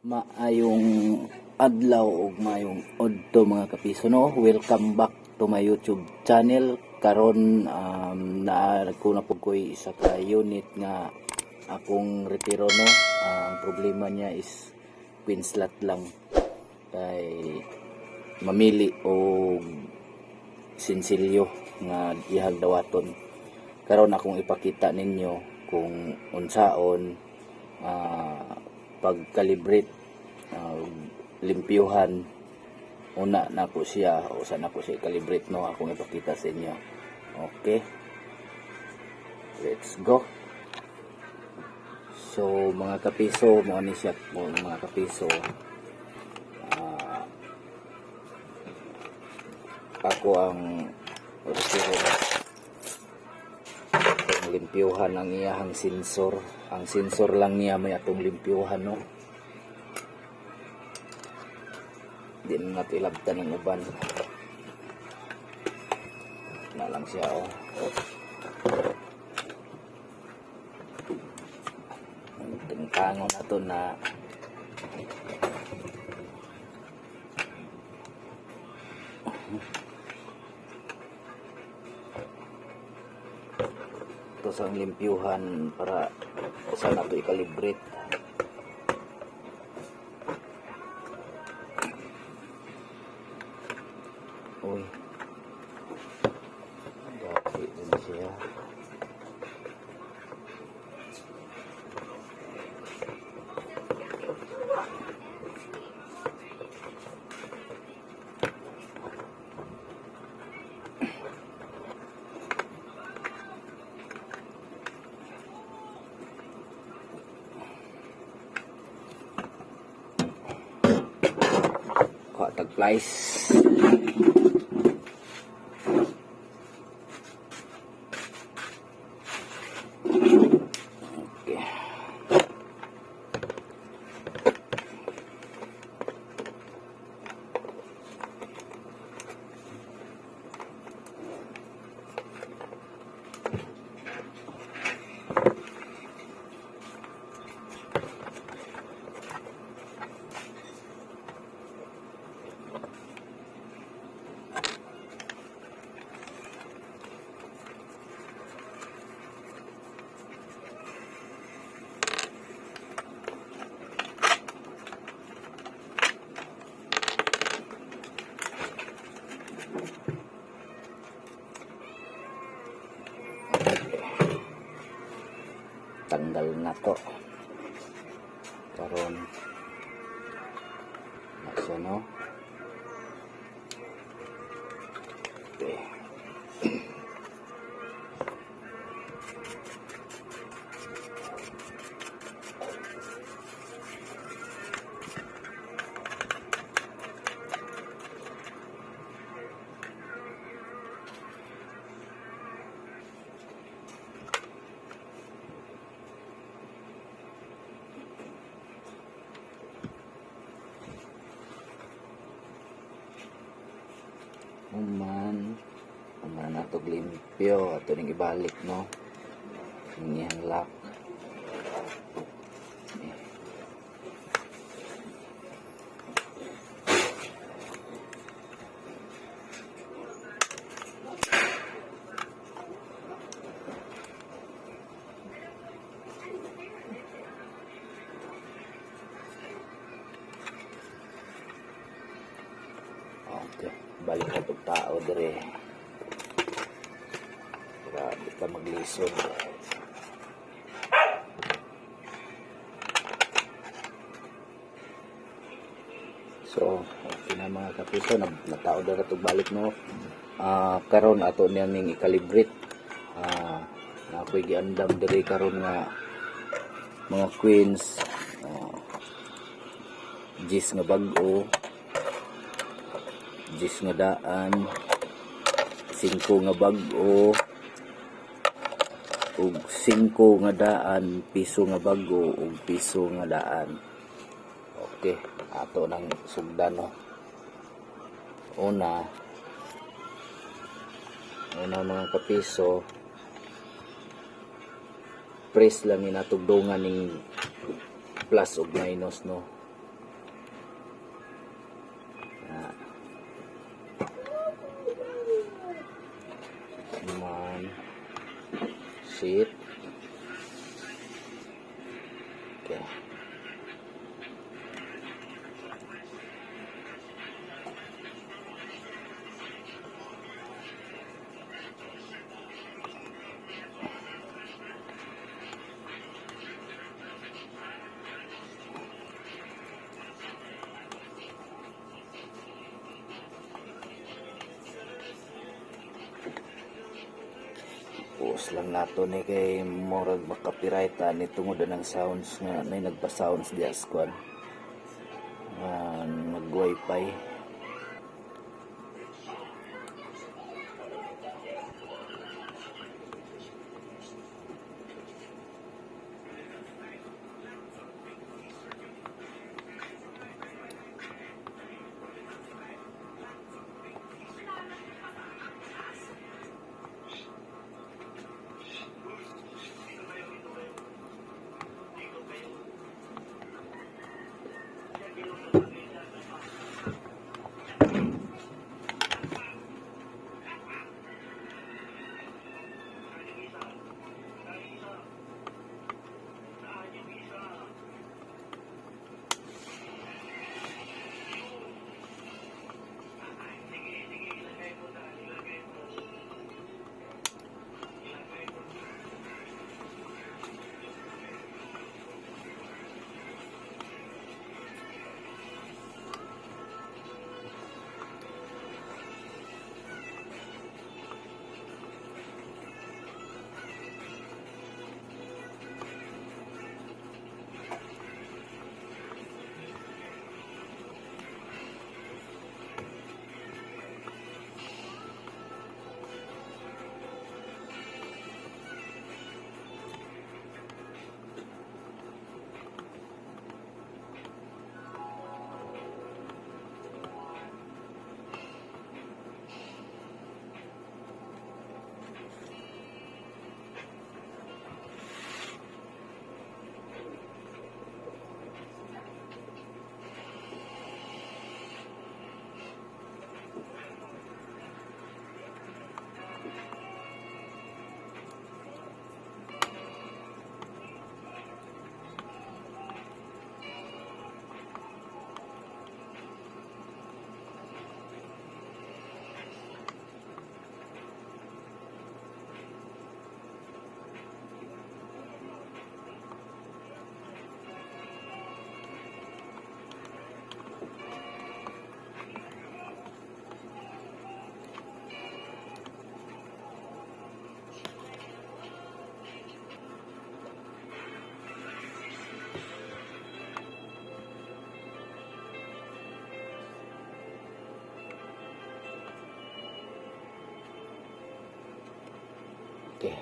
Maayong adlaw ug maayong udto, mga kapiso, no. Welcome back to my YouTube channel. Karon naa ko na pud ko'y isa ka unit nga akong retiro, no. Ang problema niya is queen slot lang kay mamili og sinsilyo nga iyang dawaton. Karon akong ipakita ninyo kung unsaon pag-calibrate, limpyuhan una nako siya o sa nako siya i-calibrate, no. Akong ipakita sa inyo. Okay, let's go. So mga kapiso, mao ni siya mo, mga kapiso. Ako ang retiro, atong limpyuhan ang iyahang sensor. Ang sensor lang niya may atong limpyuhan, no. Di na nato ilabtan ng uban na lang siya, oh. Tingtangon na to na. Ito sa limpyuhan para sa nato i-calibrate. Uy, dati din siya. Kuha tag plies. Okay. Tanggal na to. Karon na siya, no. Okay. Human, human na to, limpyo ato ning ibalik, no, ang iyang lock. Eh. Okay, balik na itong tao dire. Para di ka maglisod. So, okay na, mga kapiso, natao dara itong balik, no. Karon ato niya ning i-calibrate. Na ako'y giandam diri karon nga mga queens, 10 nga bag-o, 10 nga daan, 5 nga bag-o, ug 5 nga daan, piso nga bag-o, ug piso nga daan. Okay, ato nang sugdan, no. Una, una, mga kapiso, press lang ni natugdungan ning plus ug minus, no. Pause lang nato ni kay murag maka-copyright ni tungod ng sounds nga nay nagpa-sounds diya sa kuan. Nag wifi. Okay.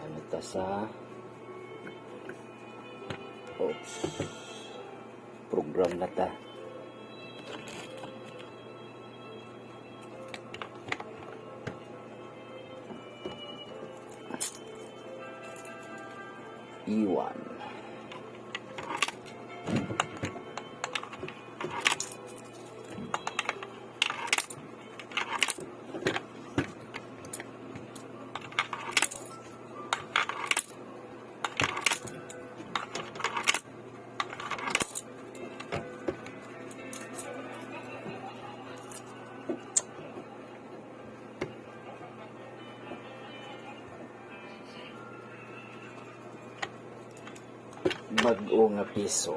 Ano ta sa, oops. Program na ta. E1. Bag-o nga piso.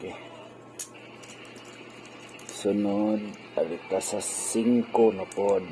Okay. Sunod, alita sa 5 na pod.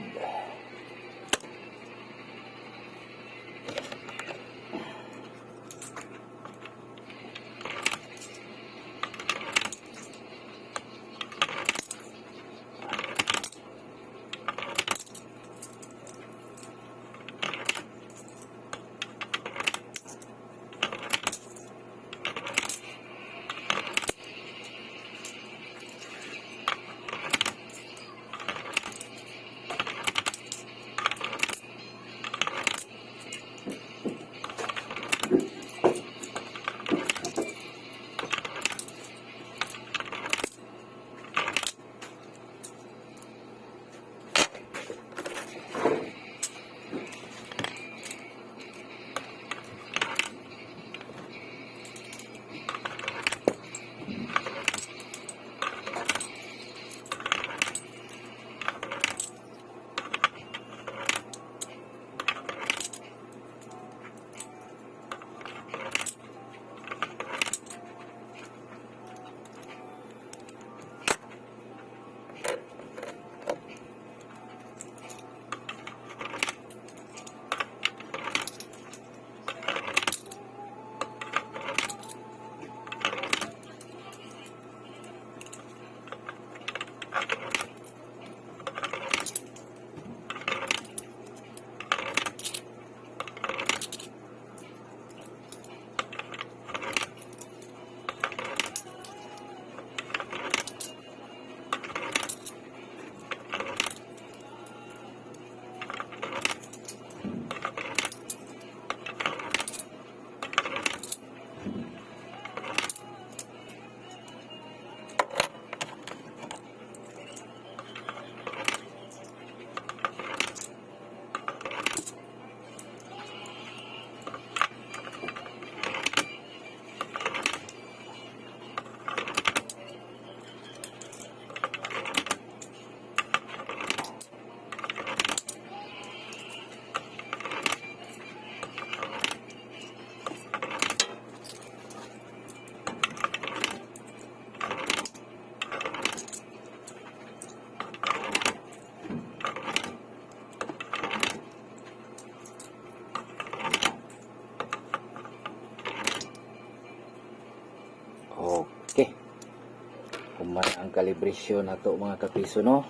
calibration nato, mga kapiso, no?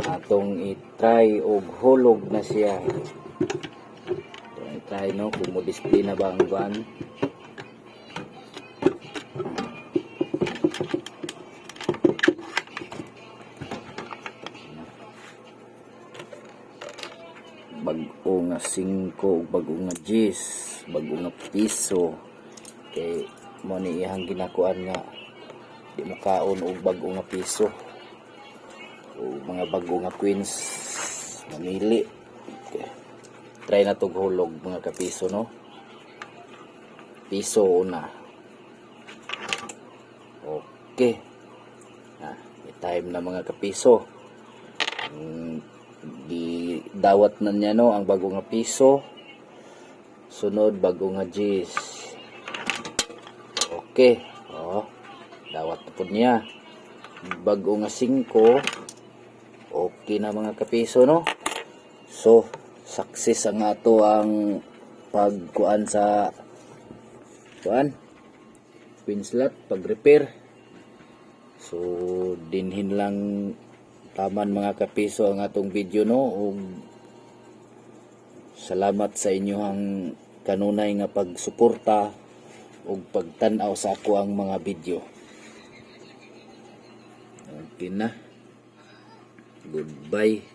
Atong i-try og hulog na siya. Atong i-try, no, kung mo display na ba ang van. Bag-o nga 5 ug bag-o nga 10, bag-o nga piso, kay mo ni iyang ginakuan nga di mo kaon og bag-o nga piso o mga bago nga coins, mamili. Okay. Try na tog hulog, mga kapiso, no? Piso una. Okay, may time na, mga kapiso. Di dawat na niya, no, ang bago nga piso, sunod bago nga 10. Okay, oh, dawat na pud niya bago nga 5. Okay na, mga kapiso, no? So success ang ato ang pagkuan sa kuan coin slot, pag repair. So dinhin lang taman, mga kapiso, ang atong video, no? Ug salamat sa inyong kanunay nga pagsuporta ug pagtan-aw sa ako ang mga video. Okay na. Goodbye.